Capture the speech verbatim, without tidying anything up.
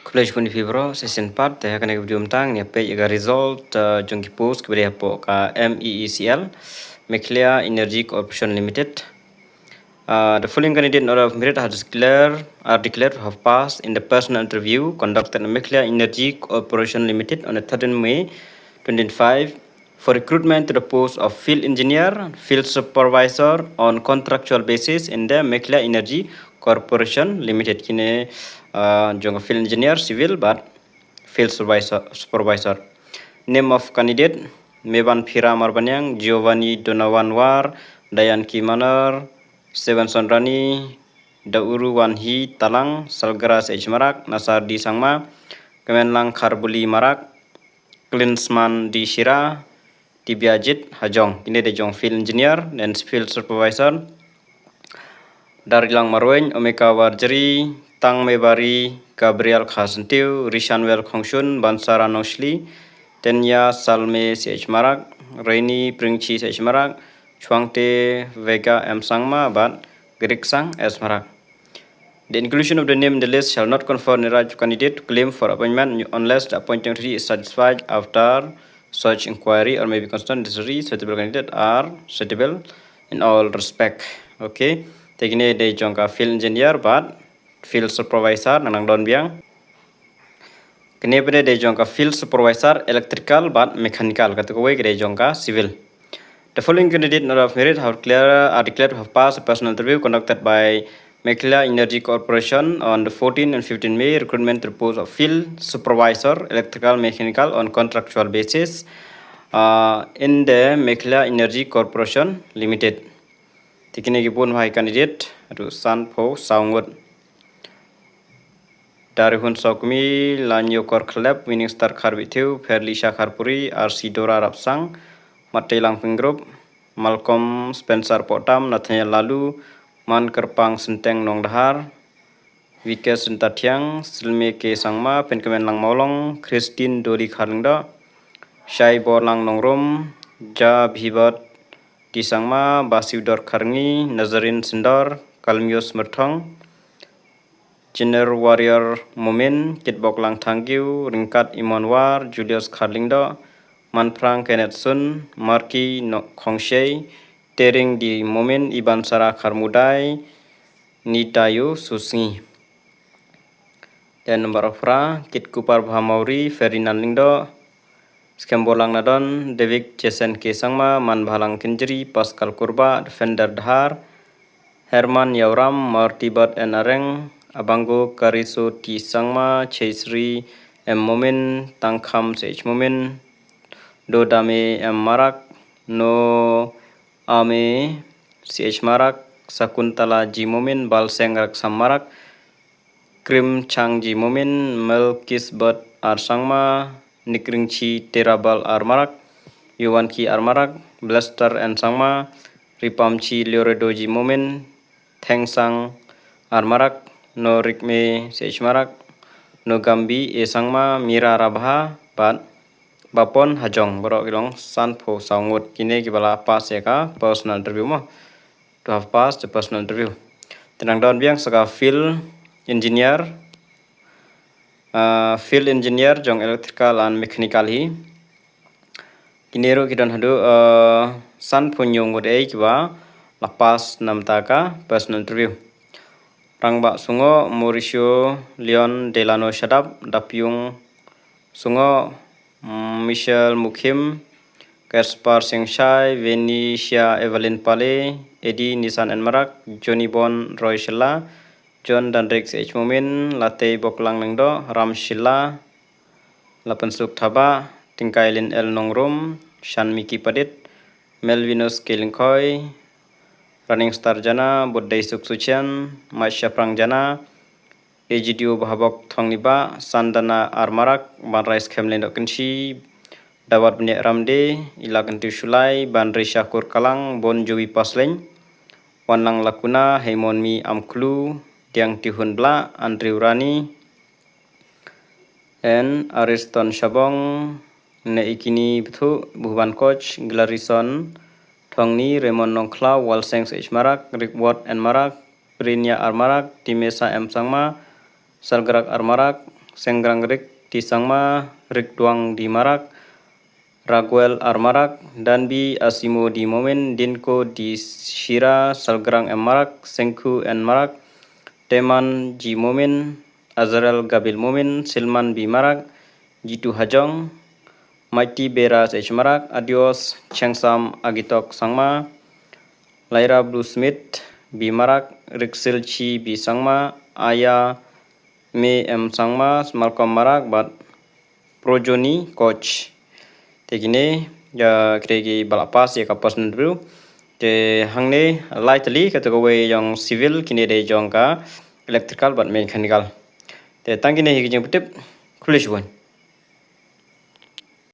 Khublei shibun ïa phi baroh, shisien pat te ha kane ka video mynta ngin ïa peit ïa ka result, uh, jong ki post kiba dei hapoh ka M E E C L, Meghalaya Energy Corporation Limited. Uh, the following candidate in order of merit have declared, are declared to have passed in the personal interview conducted at Meghalaya Energy Corporation Limited on the thirteenth May twenty twenty-five for recruitment to the post of field engineer, field supervisor on contractual basis in the Meghalaya Energy Corporation Limited. Kine, uh, jong ka field engineer civil bad field supervisor, supervisor. Name of candidate: Meban Phira Marbaniang, Giovanni Donovan War, Diane Kimaner, Stevenson Rani, Dauru Wanhi Talang, Salgra H Marak, Nasar D Sangma, Kemenlang Kharbuli Marak, Klinsman D Shira, Tibiajit Hajong. Kine dei jong field engineer, then field supervisor. Darilang Marweng, Omeka Warjri, Tang Mebari, Gabriel Kharsyntiu, Rishanwel Khongshun, Bansara Nongshli, Tenya Salme C H Marak, Reini Pringchi C H Marak, Chuangte Vega M Sangma, bad Griksang S Marak. The inclusion of the name in the list shall not confer any right to candidate to claim for appointment unless the appointing authority is satisfied after such inquiry or may be considered necessary. Suitable candidate are suitable in all respect. Okay. Te kine dei jong ka field engineer bad field supervisor, nang nang don biang. Kine pat dei jong ka field supervisor electrical bad mechanical, kata kawei ka dei jong ka civil. The following candidate in order of merit have declare, are declared to have passed a personal interview conducted by Meghalaya Energy Corporation on the fourteenth and fifteenth May, recruitment to the post of field supervisor electrical mechanical on contractual basis, uh, in the Meghalaya Energy Corporation Limited. Te kine ki bun bha ki candidate, haduh sanphew saw ngut. Darihun Sokmi, Lanyokor Khlep, Winning Star Kharbithiew, Pherlisha Kharpuri, R C Dora Rapsang, Mateilang Pyngrope, Malcolm Spencer Potam, Nathaniel Lalu, Mankyrpang Synteng Nongdhar, Vikesh Ryntathiang, Silme K Sangma, Penkemenlang Mawlong, Christine Doli Kharlyngdoh, Shai Borlang Nongrum, Ja Bhibat D Sangma, Basiudor Kharngi, Nazarene Syndor, Kalmius Myrthong, Jiner Warrior Momin, Kitboklang Thangkiew, Ryngkat Imon War, Julius Kharlyngdoh, Manphrang Kenneth Sun, Marki Khongsei, Tering D Momin, Ibansara Kharmudai, Nitayu Susngi. Then number of ra, Kitkupar Bhamawri, Ferdinand Lyngdoh, Skembolang Nadon, David Jason K Sangma, Manbhalang Kynjri, Pascal Kurbah, Defender Dhar, Herman Yawram, Martibert N Areng, Abango Kariso T Sangma, Cheisri M Momin, Tangkham C H Momin, Dodame M Marak, No Ame C H Marak, Sakuntala G Momin, Balseng Raksam Marak, Krim Chang G Momin, Melkisbert R Sangma, Nikringchi Terabal R Marak, Yuanki R Marak, Blaster N Sangma, Ripamchi Leoredo G Momin, Thengsang R Marak, No Rikme C H Marak, No Gambi A Sangma, Mira Rabha, bad Bapon Hajong, baroh ki long sanphew saw ngut. Kine kiba la pass ïa ka personal interview mo. To have passed the personal interview. Te nang don biang sa ka field engineer, uh, field engineer jong electrical and mechanical hi. Kine ruh ki don haduh, uh, sanphew hynñiew ngut ei kiba la pass namar ka personal interview. Rangbah Sungoh, Mauricio Leon Delano Shadap, Dapyung Sungoh, Michelle Mukhim, Kaspar Singshai, Venetia Evelyn Pale, Eddie Nissan N Marak, Johnny Bon Roy Shilla, John Dandrik C H Momin, Latei Boklang Lyngdoh, Ram Shilla, Lapensuk Thabah, Tingkai Lin L Nongrum, Shan Miki Padit, Melvinus K Lyngkhoi, Running Star Jana, Budai Suk Suchian, Mai Shaprang Jana, Egidio Bahabok Thongnibah, Sandana R Marak, Banrai Skhem Lyngdoh Kynshi, Dawat Bniah Ramde, Ila Kyntu Shulai, Banri Shakur Kalang, Bon Jovi Pasleng, Wanlang Lakuna, Heimon Mi Amklu, Diang Tihun Blah, Andrew Rani, and Ariston Shabong, Neikini Bthu, Buhban Koch, Glarison Thongni, Raymond Nongkhlaw, Walseng H Marak, Rikwot N Marak, Prinya R Marak, Timesa M Sangma, Salgrak R Marak, Sengrang Rik T Sangma, Rik Duang D Marak, Raguel R Marak, Danbi Asimo D Momin, Dinko D Shira, Salgrang M Marak, Sengku N Marak, Teman G Momin, Azarel Gabil Momin, Silman B Marak, Jitu Hajong, Mighty Beras H Marak, Adios, Chengsam Agitok Sangma, Lyra Blue Smith B Marak, Riksil Chi B Sangma, Aya Me M Sangma, Malcolm Marak, bad Projoni Coach. Te kine, ïa, kine ki ba la pass ïa ka personal interview. Te hangne, lai tylli, kata kawei jong civil, kine dei jong ka electrical bad mechanical. Te tang kine hi ki jingpyntip, khublei shibun.